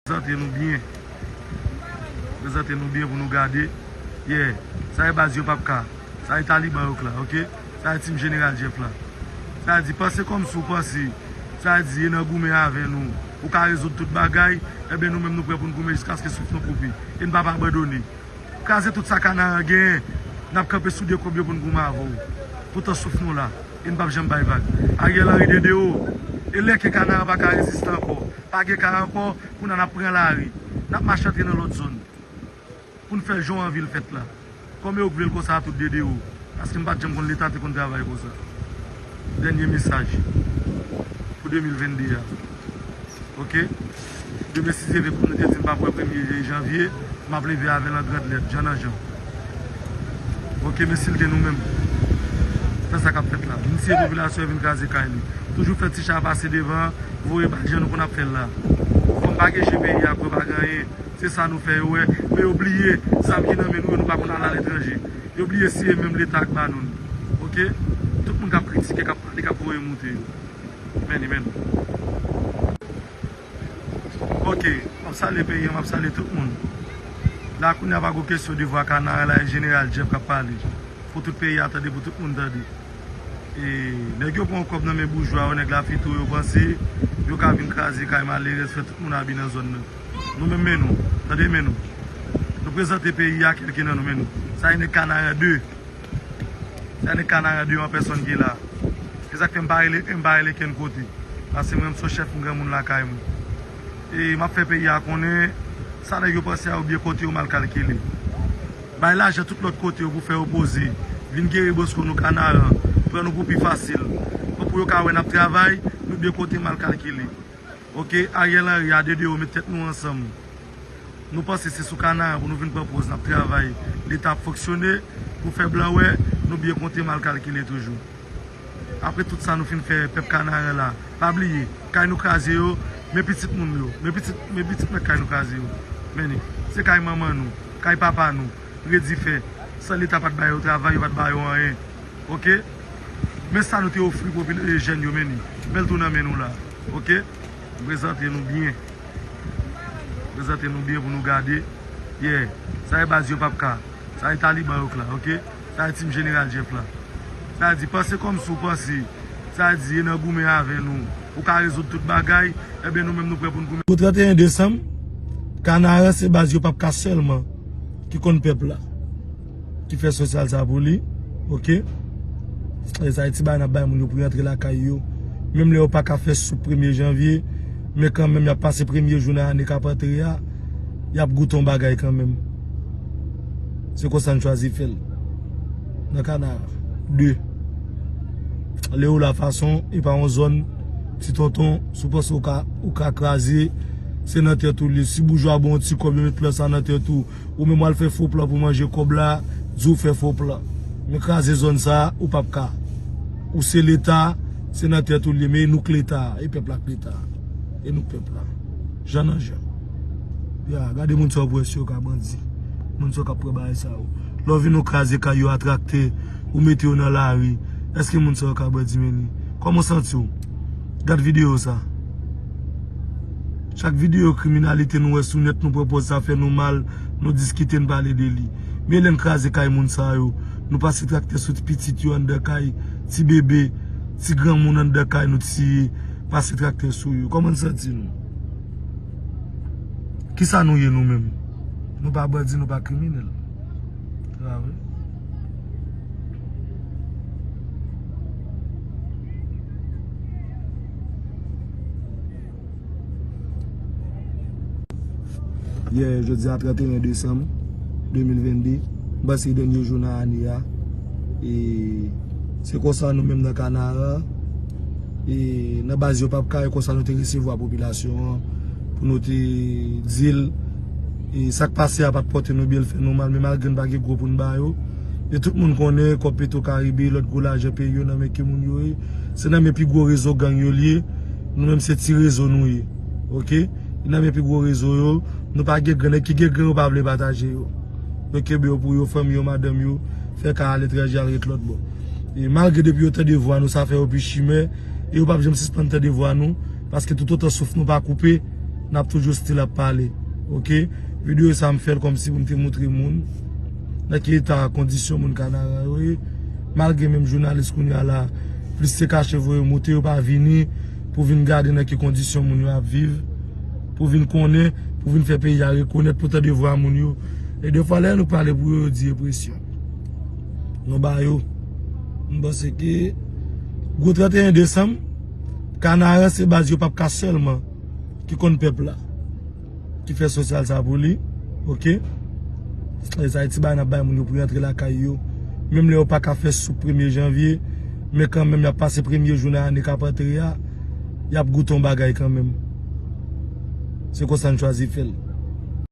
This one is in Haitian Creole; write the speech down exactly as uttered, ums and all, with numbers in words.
Prezante nou byen. Prezante nou byen pou nou gade. Yeah. Sa e baz yo p ap ka. Sa e taliban yo k la, oke? Sa e tim jeneral Jeff la. Sa di, panse kòmsi w panse. Sa di, e nan goumen avè nou, ou ka rezoud tout bagay. Ebyen, nou menm, nou prè pou n goumen jiskaske souf nou koupe. E n p ap abandone. Kraze tout sa Kanaran genyen. N ap kanpe sou de kòb yo pou n goumen avè w. Poutan souf nou la. E n p ap janm bay vag. Ariel Henry dede o. E lè ke Kanaran pa ka reziste ankò. Pa gen ka ankò. Kounye a n ap pran lari. N ap mache antre nan lòt zòn. Pou n fè jan w anvi l fèt la. Kòm yo k vle l konsa a tout dede o. Paske m pa t janm konn Leta te konn travay konsa. Dènye mesaj pou de mil venn de a. Oke? Demen si Dye vle, kòm nou te di, m p ap wè premye janvye, m ap leve avè l an grande lettre, jan nan jan. Oke, men si l gen nou menm, fè sa k ap fèt la. Vin siye popilasyon an, vin kraze kay li. Toujou fè ti cha pase devan, voye bal jan nou konn ap fè l la. Fò m pa gen je peyi a, kwè pa gen anyen. Se sa nou fè yo wè. Men yo bliye zam ki nan men nou yo, nou pa konn al aletranje. Yo bliye siye menm Leta k ba nou l. Oke? Tout moun k ap kritike, k ap pale, k ap voye moute yo. Men li, men li. Oke, m ap salye peyi an, m ap salye tout moun. La kounye a pa gen kesyon devwa Kanaran la, e jeneral Jeff k ap pale. Pou tout peyi a tande, pou tout moun tande. E nèg yo pran kòb nan men boujwa yo, nèg lafito yo, panse yo ka vin kraze kay malerèz, fè tout moun abi nan zòn nan. Nou menm men nou, tande men nou. Nou prezante peyi a, kèlke nan nou men nou. Sa e nèg Kanaran de. Sa e nèg Kanaran de an pèsòn ki la. Se sa k fè m pa rele, m pa rele kenn kote. Paske mwen menm se yon chèf, m granmoun lakay mwen. E m ap fè peyi a konnen, sa nèg yo panse a yo byen konte, yo mal kalkile. Bay lajan tout lòt kote yo pou fè yo poze. Vin gere bosko nou Kanaran. Pran nou pou pi fasil. Bon, pou yo ka wè n ap travay, nou byen konte, mal kalkile. Oke, Ariel Henry a dede o, met tèt nou ansanm. Nou panse se sou Kanaran pou nou vin pran pòz n ap travay. Leta ap fonksyone pou fè blan wè nou byen konte, mal kalkile toujou. Apre tout sa nou fin fè pèp Kanaran la, pa bliye, kay nou kraze yo, men pitit moun yo, men pitit, men pitit mèt kay nou kraze yo. Men li, se kay manman nou, kay papa nou, redi fè, san Leta pa t ba yo travay, yo pa t ba yo anyen. Oke? Men sa nou te ofri popil-, e, jèn yo, men li. Men l tou nan men nou la. Oke? M prezante nou byen. Prezante nou byen pou nou gade. Yeah. Sa e baz yo p ap ka. Sa e taliban yo k la, oke? Sa e tim jeneral Jeff la. Sa di, panse kòmsi w panse. Sa di, e nan goumen avè nou, ou ka rezoud tout bagay. Ebyen, nou menm, nou prè pou n goumen. Pou trannteyen desanm, Kanaran se baz yo p ap ka sèlman ki konn pèp la, ki fè sosyal sa pou li, oke? E sa e ti bagay n ap bay moun yo pou yo antre lakay yo. Menm lè yo pa ka fè soup premye janvye, men kanmenm y ap pase premye jou nan ane k ap antre a, y ap goute yon bagay kanmenm. Se konsa n chwazi fè l. Nan Kanaran. De. Lè ou la fason, e pa yon zòn, ti tonton, si w panse ou ka, ou ka kraze, se nan tèt ou li ye. Si boujwa ba w yon ti kòb, yo met plan sa nan tèt ou. Ou menm w al fè fo plan pou manje kòb la, di w fè fo plan. Men kraze zòn sa a, ou p ap ka. Ou se Leta, se nan tèt ou l ye, men e nou k Leta a, e pèp la k Leta a. E nou k pèp la. Jan nan jan. Ya, gade moun sa yo pou wè si yo ka bandi. Moun sa yo k ap pran bagay sa yo. Lè w vin ou kraze kay yo a traktè, ou mete yo nan lari. Èske moun sa yo ka bandi, men li? Kòman w santi w? Gad videyo sa. Chak videyo kriminalite nou wè sou nèt, nou pran pòz sa fè nou mal, nou diskite, n pale de li. Men lè n kraze kay moun sa yo, nou pase traktè sou ti pitit yo anndan kay, ti bebe, ti granmoun anndan kay, nou tiye, pase traktè sou yo. Kòman n santi nou? Kisa nou ye nou menm? Nou pa bandi, nou pa kriminèl. Sa vre. Yè, jodi a trannteyen desanm de mil vennde, m panse dènye jou nan ane a. E se konsa nou menm nan Kanaran, e nan baz yo p ap ka, e konsa nou te resevwa popilasyon an, pou nou te di l, e sa k pase a pa t pòte nou byen, l fè nou mal, men malgre n pa gen gwo pou n ba yo, men tout moun konnen kòb Petro Caribe, lòt gwo lajan peyi yo nan men ki moun yo ye, se nan men pi gwo rezo gang yo l ye, nou menm se ti rezo nou ye, oke? E nan men pi gwo rezo yo, nou pa gen gran, nèg ki gen gran yo pa vle pataje yo. Yo kenbe yo pou yo, fanmi yo, madanm yo, fè kay aletranje al ret lòt bò. E malgre depi yo tande vwa nou, sa fè yo pi chimè, e yo p ap janm sispann tande vwa nou, paske toutotan souf nou pa koupe, N ap toujou still ap pale. Oke? Videyo sa m fè l kòmsi pou m te montre moun nan ki eta kondisyon moun Kanaran yo ye. Malgre menm jounalis kounye a la, plis te kache voye monte, yo pa vini pou vin gade nan ki kondisyon moun yo ap viv, pou vin konnen, pou vin fè peyi a rekonèt, pou tande vwa moun yo. E defwa lè nou pale pou yo, yo di e presyon. Nou ba yo. M panse ke gwo trannteyen desanm, Kanaran se baz yo p ap ka sèlman ki konn pèp la, ki fè sosyal sa pou li, oke? E sa e ti bagay n ap bay moun yo pou yo antre lakay yo. Menm lè yo pa ka fè soup premye janvye, men kanmenm y ap pase premye jou nan ane k ap antre a, y ap goute yon bagay kanmenm. Se konsa n chwazi fè l.